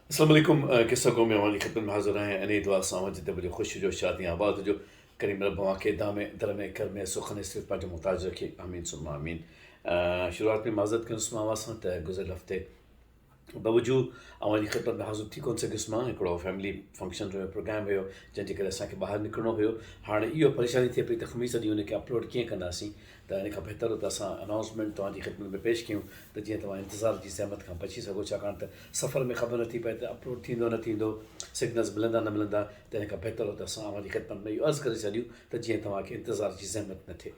اسلام عليڪم قصه گو ۾ اوهان جي خدمت ۾ حاضر آهيان انهي دعا سان اوهان جتي به هجو خوش هجو شاد ۽ آباد هجو ڪريم رب اوهان کي دامي در ۾ ڪر ۾ سخن صرف پنهنجو محتاج رکي آمين ثم آمين شروعات ۾ معذرت ڪندس مان اوهان سان ته گذريل هفتي باوجود اوهان جي خدمت ۾ حاضر ٿي ڪونه سگهيس مان هڪڙو فيملي فنڪشن هيو پروگرام هيو جنهن جي ڪري اسان کي ٻاهر نڪرڻو هيو هاڻي اهو پريشاني ٿئي پئي ته خميس ڏينهن ان کي اپلوڊ ڪيئن ڪنداسين ته ان کان بهتر هو ته اسان انائونسمينٽ توهان جي خدمت ۾ پيش ڪيون ته جيئن توهان انتظار جي زحمت کان بچي سگهو ڇاڪاڻ ته سفر ۾ خبر نٿي پئي ته اپلوڊ ٿيندو نه ٿيندو سگنلز ملندا نه ملندا ته ان کان بهتر هو ته اسان اوهان جي خدمت ۾ اهو عرض ڪري ڇڏيون ته جيئن توهان کي انتظار جي زحمت نه ٿئي.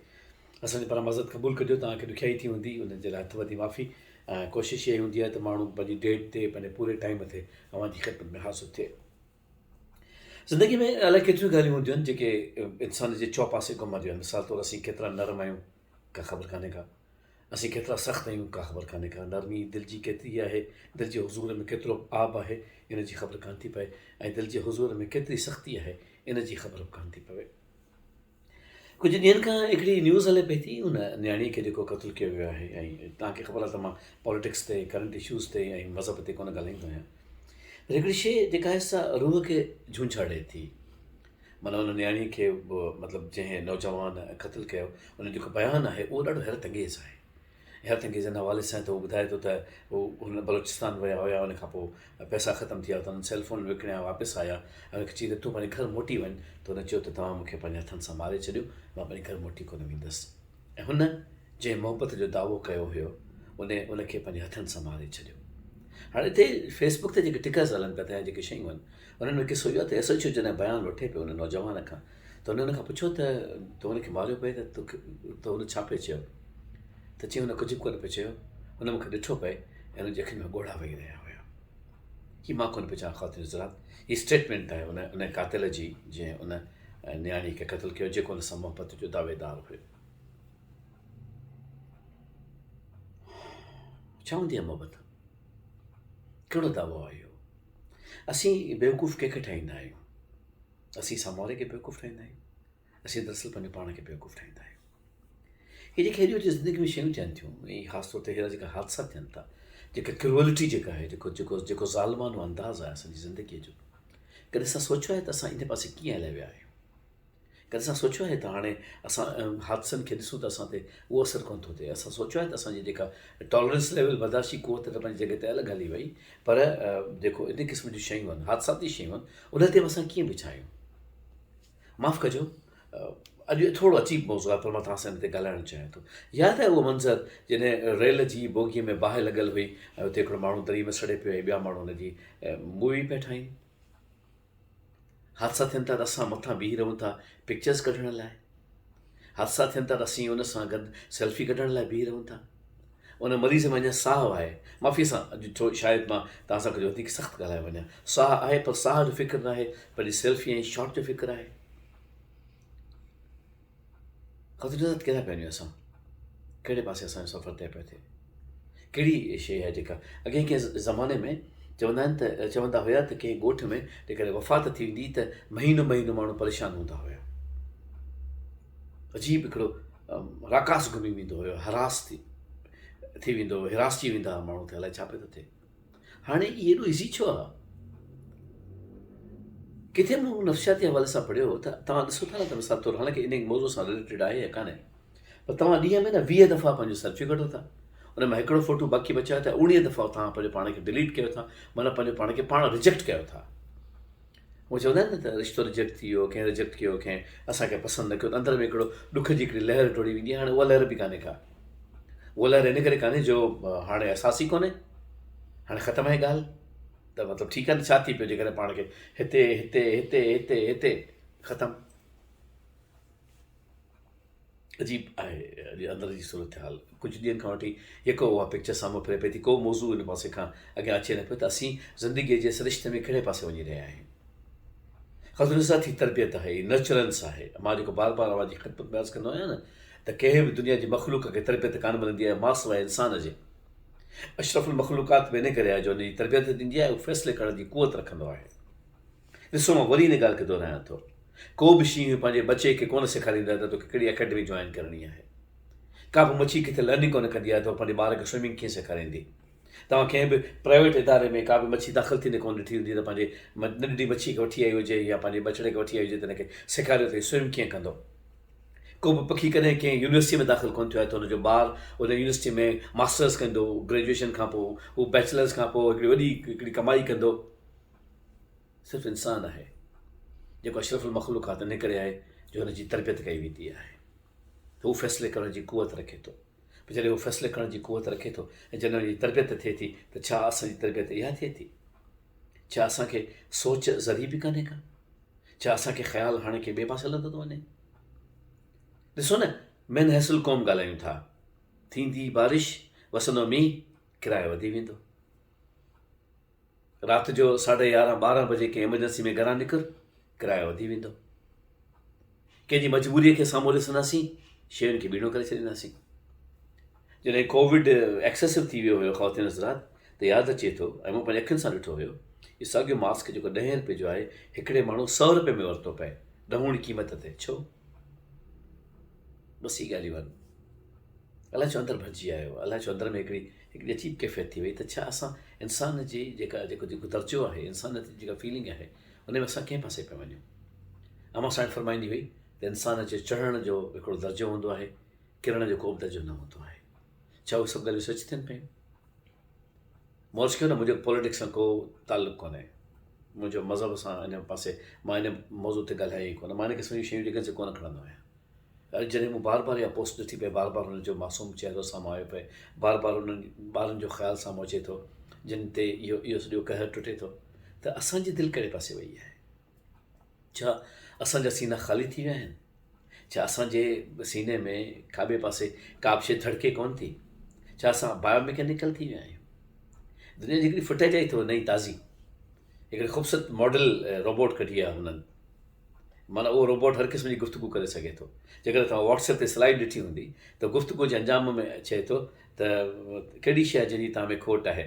اسان جي پاران معذرت قبول ڪجو توهان کي ڏکيائي ٿي هوندي ان جي لاء هٿ ٻڌي معافي ۽ ڪوشش اها ئي هوندي آهي ته ماڻهو پنهنجي ڊيٽ تي پنهنجي پوري ٽائيم تي اوهان جي خدمت ۾ حاضر ٿئي. زندگي ۾ الائي ڪيتريون ڳالهيون هونديون آهن جيڪي انسان جي چوپاسي گهمنديون آهن مثال طور اسين ڪيترا نرم آهيون ڪا خبر ڪانهي ڪا اسين ڪيترا سخت آهيون ڪا خبر ڪانهي ڪا نرمي دل جي ڪيتري آهي دل جي حضور ۾ ڪيترو آب آهي ان جي خبر ڪانه ٿي پئي ۽ دل جي حضور ۾ ڪيتري سختي آهي ان جي خبر به ڪانه ٿي پوي ڪجهه ڏينهن کان هڪڙي نيوز هلي پئي ٿي ان نياڻي کي جيڪو قتل ڪيو ويو آهي ۽ توهان کي خبر آهي ته مان پاليٽڪس تي ڪرنٽ اشوز تي ۽ مذهب تي ڪونه ڳالهائيندو آهيان پر هڪڙي شيء جيڪا آهي سا روح کي جهونجهاڙي ٿي معنيٰ ان نياڻي کي مطلب جنهن نوجوان قتل ڪيو ان جيڪو بيان آهي اهو ڏاڍو حيرت انگيز آهي. حيرت انگيز ان حوالي سان ته هو ٻڌائي ٿو ته هو هن بلوچستان ويا هيا ان کان پوء پئسا ختم ٿي ويا ته هنن سيل فون وڪڻيا واپس آيا ۽ هن کي چيائين ته تون پنهنجي گهر موٽي وڃ ته هن چيو ته توهان مون کي پنهنجي هٿن سان ماري ڇڏيو مان پنهنجي گهر موٽي ڪونه ويندس ۽ هن جنهن محبت جو دعوو ڪيو هيو ان ان کي پنهنجي هٿن سان ماري ڇڏيو هاڻي هتي فيسبڪ تي جيڪي ٽڪرز هلن پيا ٿا يا جيڪي شيون آهن انهن ۾ قصو اهو آهي ته ايس ايڇ او جڏهن بيان وٺي پيو ان نوجوان کان ته هن هن کان پڇيو ته تو هن کي ماريو پئي ته توکي ته هن ڇا پئي چيو؟ ته چيائين هن ڪجهه به ڪونه پئي چيو، هن مون کي ڏٺو پئي ۽ هن جي اکين ۾ ڳوڙها وهي رهيا هيا. هي مان ڪونه پئي چوان خواتين حضرات، هي اسٽيٽمينٽ آهي ان ان قاتل جي جنهن ان نياڻي کي قتل ڪيو جيڪو هن سان محبت جو دعويدار هيو. ڇا هوندي آهي محبت؟ ڪهڙو دعوو آهي اهو؟ اسين بيوقوف ڪنهن کي ٺاهيندا آهيون؟ اسين سامهون واري کي بيوقوف ٺاهيندا آهيون اسين دراصل پنهنجو پاڻ کي بيوقوف ٺاهيندا آهيون هي جيڪي هيڏيون وڏيون زندگي ۾ شيون ٿين ٿيون ۽ خاص طور تي هيڙا جيڪا حادثا ٿين ٿا جيڪا ڪروئلٽي جيڪا آهي جيڪو جيڪو جيڪو ظالمانو انداز آهي اسان جي زندگيء جو ڪڏهن اسان سوچيو آهي ته اسان ان پاسي ڪيئن هليا ويا آهيون ڪڏهن اسان سوچيو آهي ته هاڻي اسان حادثن کي ڏسون ته اسان تي اهو اثر ڪونه ٿو ٿئي اسان سوچيو آهي ته اسان جي جيڪا ٽالرنس ليول برداشت جي قوت ته پنهنجي جڳهه تي الڳ هلي وئي پر جيڪو ان قسم جون شيون آهن حادثاتي شيون آهن ان تي به اسان ڪيئن بچايون معاف ڪجو اڄ ٿورو عجيب موضوع آهي پر مان توهان سان ان تي ڳالهائڻ چاهيان ٿو ياد آهي اهو منظر جڏهن ريل جي بوگيء ۾ باهه لڳل هئي ۽ اتي هڪڙو ماڻهو دري ۾ سڙي پيو ۽ ٻيا ماڻهو ان جي مووي پيا ٺاهين حادثا ٿين ٿا ته اسان مٿان بيهي رهون ٿا پڪچرز ڪڍڻ لاء حادثا ٿين ٿا ته اسين ان سان گڏ سيلفي ڪڍڻ لاء بيهي رهون ٿا ان مريض ۾ اڃا ساهه آهي معافي سان اڄ ٿو شايد مان توهان سان ڪجهه وڌيڪ سخت ڳالهائي وڃان ساهه آهي پر ساهه جو فڪر ناهي پنهنجي سيلفي ۽ شاٽ جو فڪر آهي خطرات ڪهڙا پيا وڃون اسان ڪهڙي پاسي اسان جو سفر طئي پيو ٿئي ڪهڙي شيء آهي جيڪا اڳئين ڪنهن زماني ۾ چوندا آهن ته چوندا هيا ته ڪنهن ڳوٺ ۾ جيڪڏهن وفات ٿي ويندي ته مهينو مهينو ماڻهو پريشان هوندا هيا عجيب هڪڙو راڪاس گهمي ويندو هيو هراس ٿي ٿي ويندو هيو هراسجي ويندا هئا ماڻهو ته الائي ڇا پيو ٿو ٿئي هاڻي هي ايڏو ايزي ڇو آهي ڪٿي مون نفسياتي حوالي سان پڙهيو هو ته توهان ڏسو ٿا نه ته مثال طور حالانڪه ان موضوع سان رليٽيڊ آهي يا ڪانهي پر توهان ڏينهن ۾ نه 20 دفعا پنهنجو سيلفي ڪڍو ٿا ان مان هڪڙو فوٽو باقي بچايو ٿا 19 دفعا توهان پنهنجو پاڻ کي ڊليٽ ڪيو ٿا معنيٰ پنهنجو پاڻ کي پاڻ ريجيڪٽ ڪيو ٿا هو چوندا آهن نه ته رشتو ريجيڪٽ ٿي ويو ڪنهن ريجيڪٽ ڪيو ڪنهن اسان کي پسند نه ڪيو ته اندر ۾ هڪڙو ڏک جي هڪڙي لهر ڊوڙي ويندي آهي هاڻي اها لهر به ڪانهي ڪا اها لهر ان ڪري ڪانهي جو هاڻي احساس ئي ڪونهي هاڻي ختم آهي ڳالهه ته مطلب ٺيڪ آهي نه ڇا ٿي پيو جيڪڏهن پاڻ کي هتي هتي هتي هتي هتي ختم عجيب آهي اڄ اندر جي صورتحال. ڪجهه ڏينهن کان وٺي يڪو اها پڪچر سامهون ڦري پئي ٿي. ڪو موضوع ان پاسي کان اڳيان اچي نه پيو ته اسين زندگيء جي سرشتي ۾ ڪهڙي پاسي وڃي رهيا آهيون. خدنسا ٿي تربيت آهي، هي نرچرنس آهي. مان جيڪو بار بار اوهان جي خدمت ۾ عرض ڪندو آهيان نه ته ڪنهن به دنيا جي مخلوق کي تربيت ڪانه ملندي آهي ماسواء انسان جي. اشرف المخلوقات به ان ڪري آهي جو ان جي تربيت ٿيندي آهي، هو فيصلي ڪرڻ جي قوت رکندو آهي. ڏسو مان وري ان ڳالهه کي دهرايان ٿو. ڪو به شينهن پنهنجي ٻچي کي ڪونه سيکاريندو آهي ته توکي ڪهڙي اڪيڊمي جوائن ڪرڻي آهي. ڪا به مڇي ڪٿي لرننگ ڪونه ڪندي آهي ته هو پنهنجي ٻار کي سوئمنگ ڪيئن سيکاريندي. توهان ڪنهن به پرائيويٽ اداري ۾ ڪا به مڇي داخل ٿيندي ڪونه ڏٺي هوندي ته پنهنجي ننڍڙي مڇي کي وٺي آئي هجي يا پنهنجي ٻچڙي کي وٺي آئي هجي ته هن کي سيکاريو ته هي سوئم ڪيئن ڪندو. ڪو به پکي ڪڏهن ڪنهن يونيورسٽيء ۾ داخل ڪونه ٿيو آهي ته هن جو ٻار ان يونيورسٽيء ۾ ماسٽرس ڪندو، گريجوئيشن کان پوء هو بيچلرس کان پوء هڪڙي وڏي هڪڙي ڪمائي ڪندو. صرف انسان آهي جيڪو اشرف المخلوقات ان ڪري آهي جو هن جي تربيت ڪئي ويندي آهي ته هو فيصلي ڪرڻ جي قوت رکي ٿو. پر جڏهن هو فيصلي ڪرڻ جي قوت رکي ٿو ۽ جڏهن هن جي تربيت ٿئي ٿي ته ڇا اسان جي تربيت اها ٿئي ٿي؟ ڇا اسان کي سوچ ذري به ڪانهي ڪا؟ ڇا اسان کي خيال هاڻي ڪنهن ٻئي پاسي هلندو ٿو وڃي؟ ڏسو نه من حيث القوم ڳالهايون ٿا، ٿيندي بارش، وسندو مينهن، ڪرايو وڌي ويندو. رات جو ساڍي يارهن ٻارهن بجي ڪنهن ايمرجنسي ۾ گهران نڪر، ڪرايو وڌي ويندو. ڪنهن جي مجبوريء کي سامهون ڏسنداسين، شين کي ٻيڻو ڪري ڇڏينداسين. جڏهن ڪووڊ ايڪسيسو ٿي ويو هيو خواتين حضرات ته ياد اچي ٿو ۽ مون پنهنجي اکين سان ڏٺو هيو اهو ساڳيو ماسڪ جيڪو ڏهين روپئي جو آهي هڪڙي ماڻهو سئو روپئي ۾ ورتو پئي ڏهوڻي قيمت تي ڇو؟ بس هي ڳالهيون آهن الائي ڇو اندر ڀرجي آيو الائي ڇو اندر ۾ هڪڙي هڪڙي عجيب ڪيفيت ٿي وئي ته ڇا اسان انسان جي جيڪا جيڪو جيڪو درجو آهي انسانيت جي جيڪا فيلنگ آهي ان ۾ اسان ڪنهن پاسي پيا وڃون امان سائين فرمائيندي هئي ته انسان جي چڙهڻ جو هڪڙو درجو هوندو آهي ڪرڻ جو ڪو به درجو نه هوندو آهي. ڇا اهي سڀ ڳالهيون سچ ٿين پيون؟ مون عرض ڪيو نه منهنجو پوليٽڪس سان ڪو تعلق ڪونهي. منهنجو مذهب سان ان پاسي مان ان موضوع تي ڳالهايان ئي ڪونه. مان ان قسم جون شيون جيڪي سي ڪونه کڻندو آهيان. اڄ جڏهن مون بار بار اها پوسٽ ڏٺي پئي بار بار هن جو معصوم چهرو سامهون آيو پئي بار بار انهن ٻارن جو خيال سامهون اچي ٿو جن تي اهو اهو سڄو قهر ٽٽي ٿو ته اسان جي دل ڪهڙي پاسي وئي آهي؟ ڇا اسان جا سينا خالي ٿي ويا آهن؟ ڇا اسان جي سيني ۾ کاٻي پاسي ڪا به شيء ڌڙڪي ڪونه ٿي؟ ڇا اسان بايو ميڪينيڪل ٿي ويا آهيون؟ دنيا جي هڪڙي فوٽيج آئي اٿو نئين تازي هڪڙي خوبصورت ماڊل روبوٽ ڪڍي آهي هنن معنيٰ اهو روبوٽ هر قسم جي گفتگو ڪري سگهي ٿو جيڪڏهن توهان واٽس ايپ تي سلائيڊ ڏٺي هوندي ته گفتگو جي انجام ۾ چئي ٿو ته ڪهڙي شيء آهي جنهن جي توهان ۾ کوٽ آهي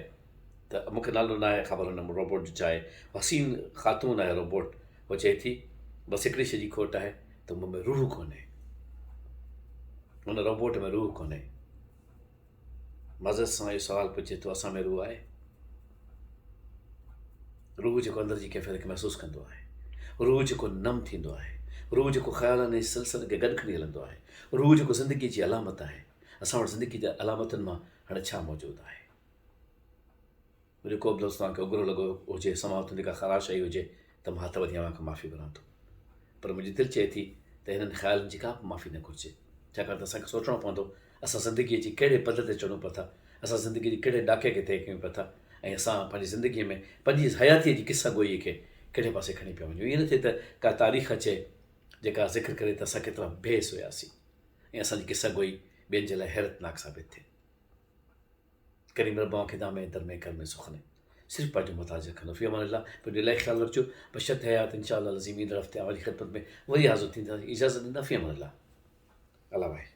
ته مون کي نالو ناهي خبر هن روبوٽ جو ڇا آهي حسين خاتون آهي روبوٽ هو چئي ٿي بس هڪڙي شيء جي کوٽ آهي ته مون ۾ روح ڪونهي هن روبوٽ ۾ روح ڪونهي مزي سان اهو سوال پڇي ٿو اسان ۾ روح آهي روح جيڪو اندر جي ڪيفيت کي محسوس ڪندو آهي روح جيڪو نم ٿيندو آهي روح جيڪو خيالن ۽ سلسلن کي گڏ کڻي هلندو آهي روح جيڪو زندگي جي علامت آهي اسان وٽ زندگي جي علامتن مان هاڻي ڇا موجود آهي منهنجو ڪو به لفظ توهان کي اگرو لڳو هجي، سماوتن تي ڪا خراش آئي هجي ته مان هٿ ٻڌي اوهان کان معافي گهران ٿو. پر منهنجي دل چئي ٿي ته هنن خيالن جي ڪا به معافي نه گهرجي. ڇاڪاڻ ته اسان کي سوچڻو پوندو اسان زندگيء جي ڪهڙي پد تي چڙهون پيا ٿا، اسان زندگيء جي ڪهڙي ڏاڪي کي طئي ڪيون پيا ٿا ۽ اسان پنهنجي زندگيء ۾ پنهنجي حياتيء جي قصه گوئيء کي ڪهڙي پاسي کڻي پيا وڃون. ائين نه ٿئي ته ڪا تاريخ اچي جيڪا ذڪر ڪري ته اسان ڪيترا بي حس هياسين ۽ اسان جي قصه گوئي ٻين جي لاء حيرتناڪ ثابت ٿئي. ڪريم رب اوهان کي دامي در ۾ گهر ۾ سخ ڏي صرف پنهنجو محتاج رکندو في امان الله پنهنجو الاهي خيال رکجو بشرط حيات انشاء الله العظيم ايندڙ هفتي اوهان جي خدمت ۾ وري حاضر ٿينداسين اجازت ڏيندا في امان الله الله واهي.